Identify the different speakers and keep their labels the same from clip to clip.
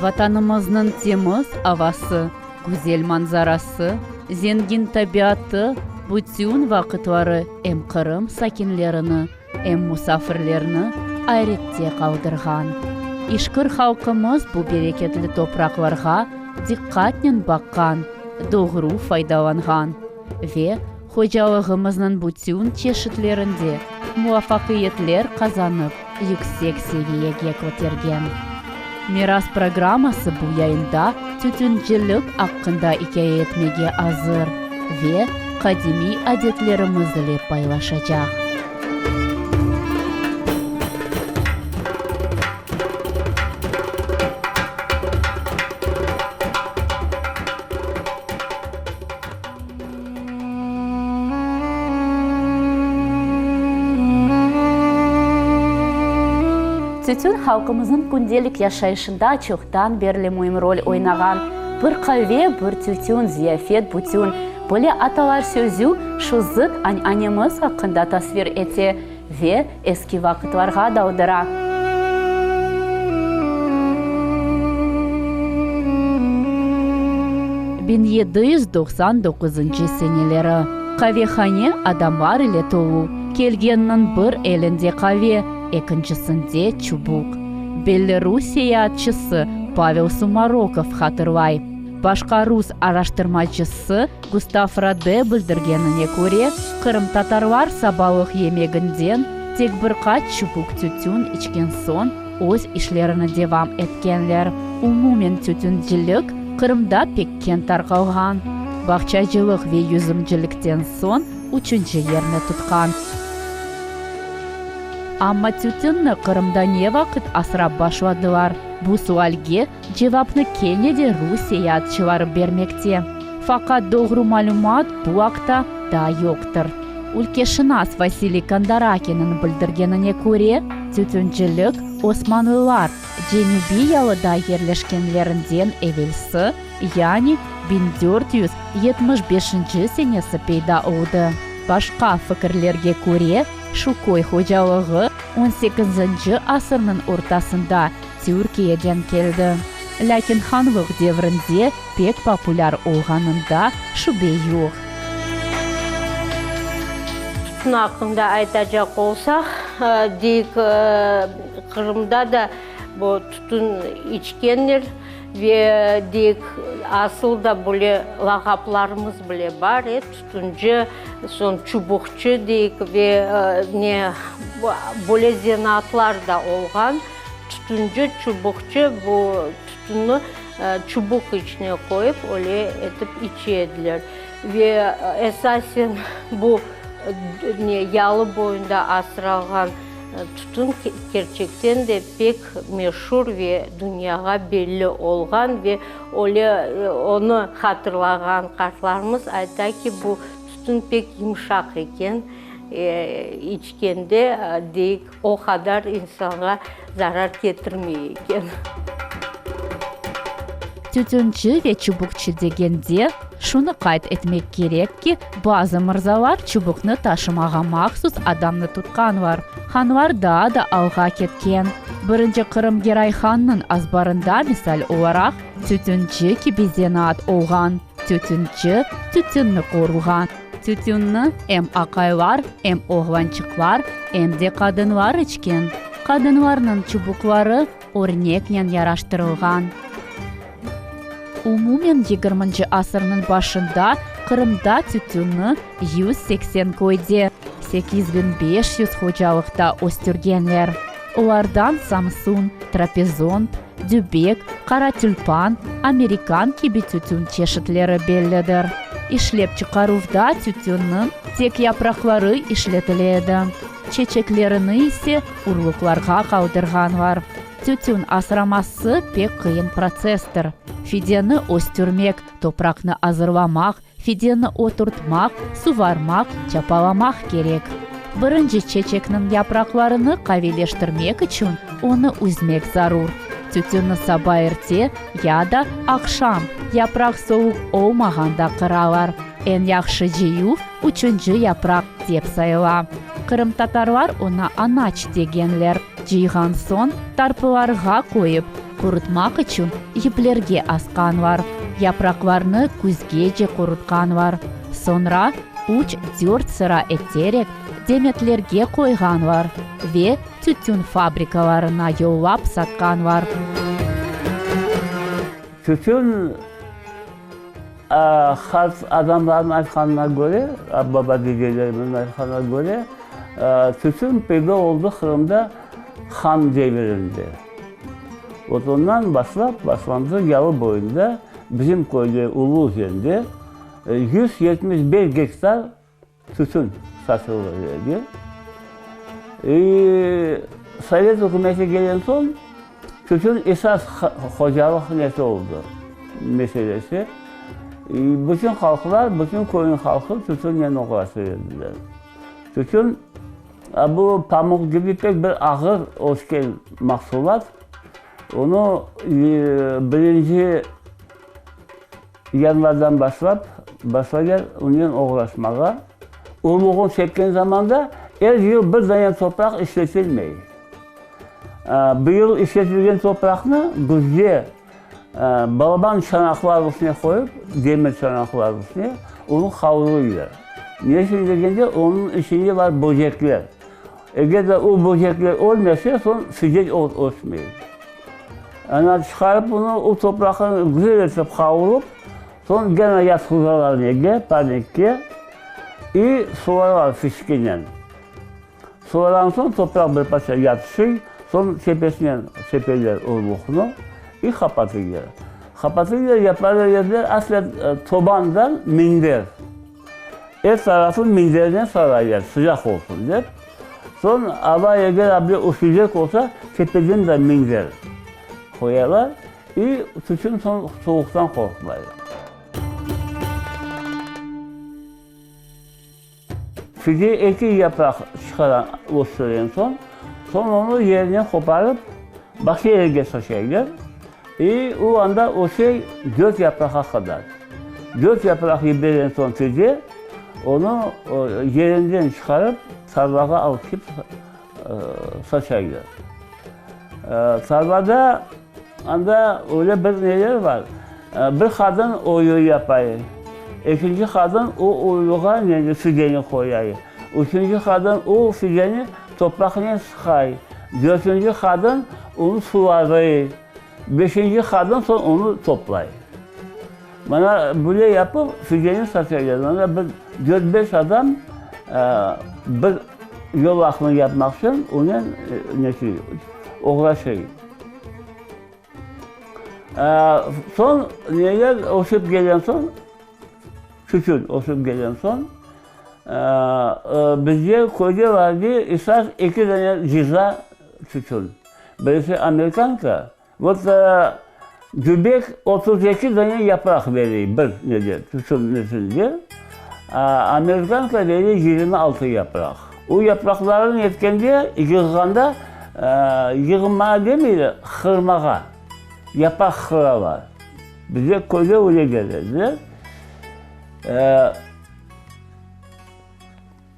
Speaker 1: Vatanımıznıñ temiz avası, güzel manzarası, zengin tabiatı bütün vaqıtları em Qırım sakinlerini, em musafirlerni ayrette qaldırğan. İşkir halqımız bu bereketli topraqlarğa diqqatnen baqqan, doğru faydalanğan ve hocalığımıznıñ bütün çeşitlerinde muvafaqiyetler qazanıp yüksek seviyege kötergen. Miras programması bu yayında tütüncilik aqqında ikâye etmege azır ve qadimiy adetlerimiz ile paylaşacaq. Tütün halqımıznıñ kündelik yaşayışında çoqtan berli müim rol oynağan. Bir qave, bir tütün, ziyafet bütün. Böyle atalar sözü şu zıt an'anemiz aqqında tasvir ete ve eski vaqıtlarğa daldıra. 1799 seneleri. Qavehane adamlar ile tolu, kelgenniñ bir elinde qave, ekincisinde çubuq. Belli rus seyaatçısı Pavel Sumarokov hatırlay. Başqa rus araştırmacısı Gustav Rode bildirgenine köre, qırımtatarlar sabalıq yemeginden tek bir qaç çubuq tütün içken soñ öz işlerini devam etkenler. Umumen tütüncilik Qırımda pek keñ tarqalğan. Bağçacılıq ve yüzümcilikten soñ üçünci yerni tutqan. Amma tütünni Qırımda ne vaqıt asrap başladılar? Bu sualge Cevapnı kene de rus seyaatçıları bermekte. Faqat doğru malümat bu aqta daa yoqtır. Ülkeşınas Vasiliy Kondorakiniñ bildirgenine köre, tütüncilik osmanlılar Cenübiy yalıda yerleşkenlerinden evelsi, yani 1475 senesi peyda oldı. Başqa fikirlerge köre, şu köy hocalığı on sekizinci asırnıñ ortasında Türkiyeden keldi. Lâkin hanlıq devrinde pek populâr olğanında şübe yoq.
Speaker 2: Tütün aqqında aytacaq olsaq, deyik, Qırımda da bu tütün içkenler ve deyik, asıl da böyle lağaplarımız bile bar, tütünci, soñ çubuqçı deyik ve ne, böyle zenaatlar da olğan. Tütünci, çubuqçı bu tütünni çubuq içine qoyıp, öyle etip içe ediler. Ve esasen bu ne yalı boyunda asralğan tütün kerçekten de pek meşur ve dünyağa belli olğan ve öyle onı hatırlağan qartlarımız ayta ki, bu tütün pek yımşaq eken, içkende deyik O qadar insanğa zarar ketirmey eken.
Speaker 1: Tütünci ve çubuqçı degende, şunı qayd etmek kerek ki, bazı mırzalar çubuqnı taşımağa mahsus adamnı tutqanlar. Hanlar daa da alğa ketken. Birinci Qırım Geray hannıñ azbarında, misal olaraq, tütünci kibi zenaat olğan. Tütünci tütünni qoruğan. Tütünni em aqaylar, em oğlançıqlar, em de qadınlar içken. Qadınlarnıñ çubuqları örneknen yaraştırılğan. Umumen yigirminci asırnıñ başında Qırımda tütünni 180 köyde, 8500 hocalıqta östürgenler. Olardan Samsun, Trapezont, Dübek, qara tülpan, amerikan kibi tütün çeşitleri bellidir. İşlep çıqaruvda tütünniñ tek yapraqları işletile edi, çeçeklerini ise urluqlarğa qaldırğanlar. Tütün asraması pek qıyın protsesstir. Fideni östürmek, topraqnı azırlamaq, Fideni oturtmaq, suvarmaq, çapalamaq kerek. Birinci çeçekniñ yapraqlarını qaviyleştirmek içün onı üzmek zarur. Tütünni saba erte ya da aqşam, yapraq sovuq olmağanda qıralar. Eñ yahşı cıyuv üçünci yapraq dep sayıla. Qırımtatarlar oña anaç degenler. Cıyğan soñ tarpılarğa qoyıp. Qurutmaq içün yiplerge asqanlar. Yapraqlarnı küzgece qurutqanlar. Soñra üç-dört sıra eterek demetlerge qoyğanlar ve tütün fabrikalarına yollap satqanlar.
Speaker 3: Tütün, qart adamlarnıñ aytqanına köre, baba-dedelerimizniñ aytqanına köre, tütün peyda oldı Qırımda han devirinde. Vot ondan başlap, başlandı yalı boyunda, bizim köyde, Ulu Özende 175 gektar Tütün satılır edi. Sovet ükümeti kelgen soñ tütün esas hocalıq nesi oldı, meselesi. Bütün halqlar, bütün köyniñ halqı tütünnen oğraşır ediler. Tütün, bu pamuq kibi pek bir ağır ösken mahsulat. Onı birinci Yanvardan başlap, başlaylar onen oğraşmağa. Urluğın sepken zamanda er yıl bir dane topraq işletilmey. Bir yıl işletilgen topraqnı küzde balaban çanaqlar üstüne qoyıp, demir çanaqlar üstüne, onı qavurırlar. Ne içün degende, onıñ içinde bar böcekler. Eger de o böcekler ölmese, soñ sıcaq ösmey. Ana, çıqarıp bunı o topraqnı güzel etip qavurıp, soñ gene yatqızalar nege, parnikke, i suvaralar fişkinen. Suvarğan soñ topraq bir parça yatışıy, soñ tepesinen sepeler urluqnı i qapatıylar. Qapatıylar, yaparlar ediler aslen tobandan minder. Er tarafı mindernen saraylar, sıcaq olsun dep. Soñ ava eger able üşücek olsa, tepeden de minder qoyalar i tütün soñ suvuqtan qorqmay. Fide eki yapraq çıqara östüren soñ, soñ onı yerinden qoparıp, başqa yerge saçaylar i o anda öse dört yapraqqa qadar. Dört yapraq yiberen soñ fide, onı yerinden çıqarıp, tarlağa alıp ketip saçaylar. Tarlada anda öyle bir neler bar, bir qadın oyu yapay, ekinci qadın o oyuğa neni, fideni qoyay, üçünci qadın o fideni topraqnen sıqay, dörtünci qadın onı suvarıy, beşinci qadın soñ onı toplay. Mana böyle yapıp fideni saçaylar. Mana bir dört-beş adam bir yolaqnı yapmaq içün onen nesi oğraşay. Soñ neler ösip kelgen soñ, tütün ösip kelgen soñ, bizde köyde vardı esas eki dane ciza tütün. Birisi amerikanka, Vot, cübek 32 dane yapraq bere bir nede, tütün nesinde, amerikanka bere 26 yapraq. O yapraqlarını etkende, yığğanda, yığmağa demeyler, qırmağa, yapraq qıralar. Bizde köyde öyle der ediler.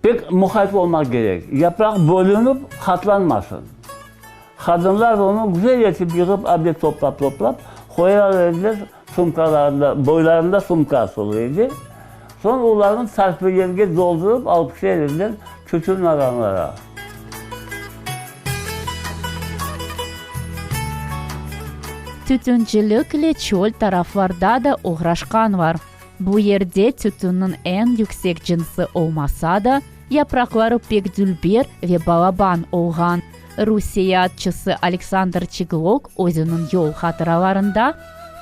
Speaker 3: Pek muqayt olmaq kerek, yapraq bölünip qatlanmasın. Qadınlar onı güzel etip yığıp, abde toplap-toplap qoyar ediler sumkalarında, boylarında sumka asılı edi. Soñ olarnı sarpilerge doldurıp alıp kiter ediler tütün alanlara.
Speaker 1: Tütüncilikle çöl taraflarda da oğraşqanlar. Bu yerde tütünniñ eñ yüksek cınsı olmasa da, yapraqları pek dülber ve balaban olğan. Rus seyaatçısı Aleksandr Çeglok özüniñ yol hatıralarında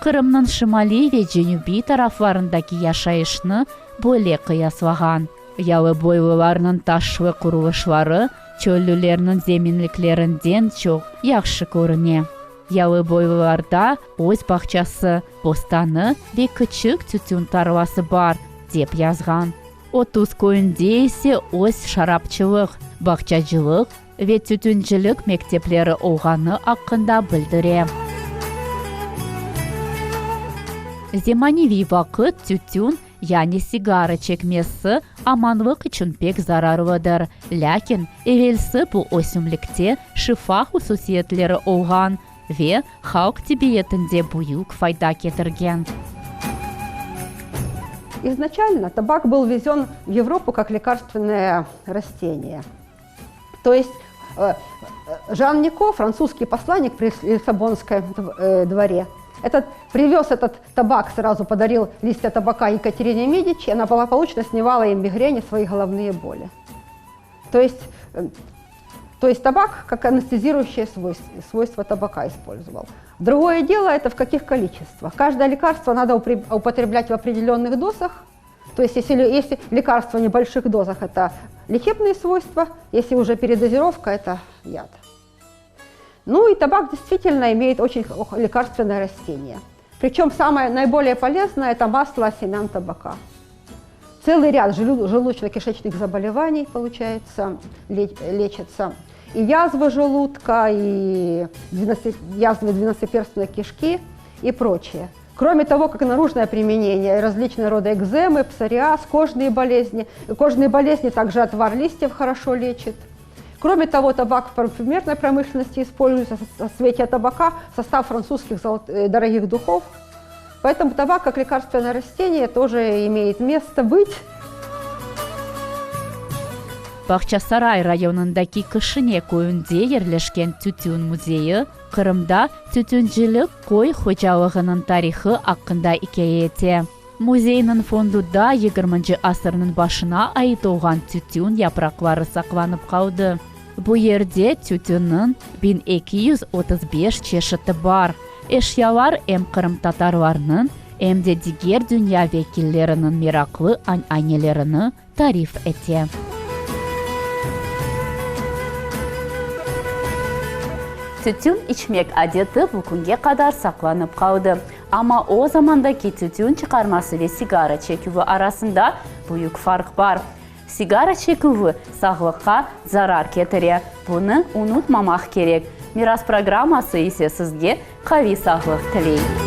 Speaker 1: Qırımnıñ şimaliy ve cenübiy taraflarındaki yaşayışnı böyle qıyaslağan, Yalıboylularnıñ taşlı qurulışları çöllülerniñ zeminliklerinden çoq yahşı körüne. Yalıboylularda öz bağçası, bostanı ve küçük tütün tarlası bar, dep yazğan. 30 köyünde ise öz şarapçılıq, bağçacılıq ve tütüncilik mektepleri olğanı aqqında bildire. Zemaneviy vaqıt tütün, yani sigara çekmesi amanlıq içün pek zararlıdır, lâkin evelsi bu ösümlikte şifa hususiyetleri olğan. Ve halq tibbiyetinde büyük fayda ketirgen.
Speaker 4: Изначально табак был ввезен в Европу как лекарственное растение. То есть э, Жан Нико, французский посланник при Лиссабонском э, дворе, этот, привез этот табак, сразу подарил листья табака Екатерине Медичи, она благополучно снимала им мигрени, свои головные боли. То есть, э, то есть табак как анестезирующее свойство, свойство табака использовал. Другое дело это в каких количествах. Каждое лекарство надо употреблять в определенных дозах. То есть если, если лекарство в небольших дозах это лечебные свойства, если уже передозировка это яд. Ну и табак действительно имеет очень лекарственное растение. Причем самое наиболее полезное это масло семян табака. Целый ряд желудочно-кишечных заболеваний, получается, лечится. И язвы желудка, и язвы двенадцатиперстной кишки и прочее. Кроме того, как наружное применение, различные рода экземы, псориаз, кожные болезни. Кожные болезни также отвар листьев хорошо лечит. Кроме того, табак в парфюмерной промышленности используется, соцветия табака, состав французских э, дорогих духов. Поэтому табак как лекарственное растение тоже имеет место быть.
Speaker 1: Bağçasaray rayonındaki Kişine köyünde yerleşken Tütün müzeyi Qırımda tütüncilik köy hocalığınıñ tarihı aqqında ikâye ete. Müzeyniñ fonduda yigirminci asırnıñ başına ait olğan tütün yapraqları saqlanıp qaldı. Bu yerde tütünniñ 1235 çeşiti bar. Eşyalar em qırımtatarlarnıñ, em de diger dünya vekilleriniñ meraqlı an'anelerini tarif ete. Tütün içmek adeti bu künge qadar saqlanıp qaldı. Amma o zamandaki tütün çıqarması ve sigara çeküvi arasında büyük farq bar. Sigara çeküvi sağlıqqa zarar ketire, bunı unutmamaq kerek. Miras programması ise sizge qaviy sağlıq tiley.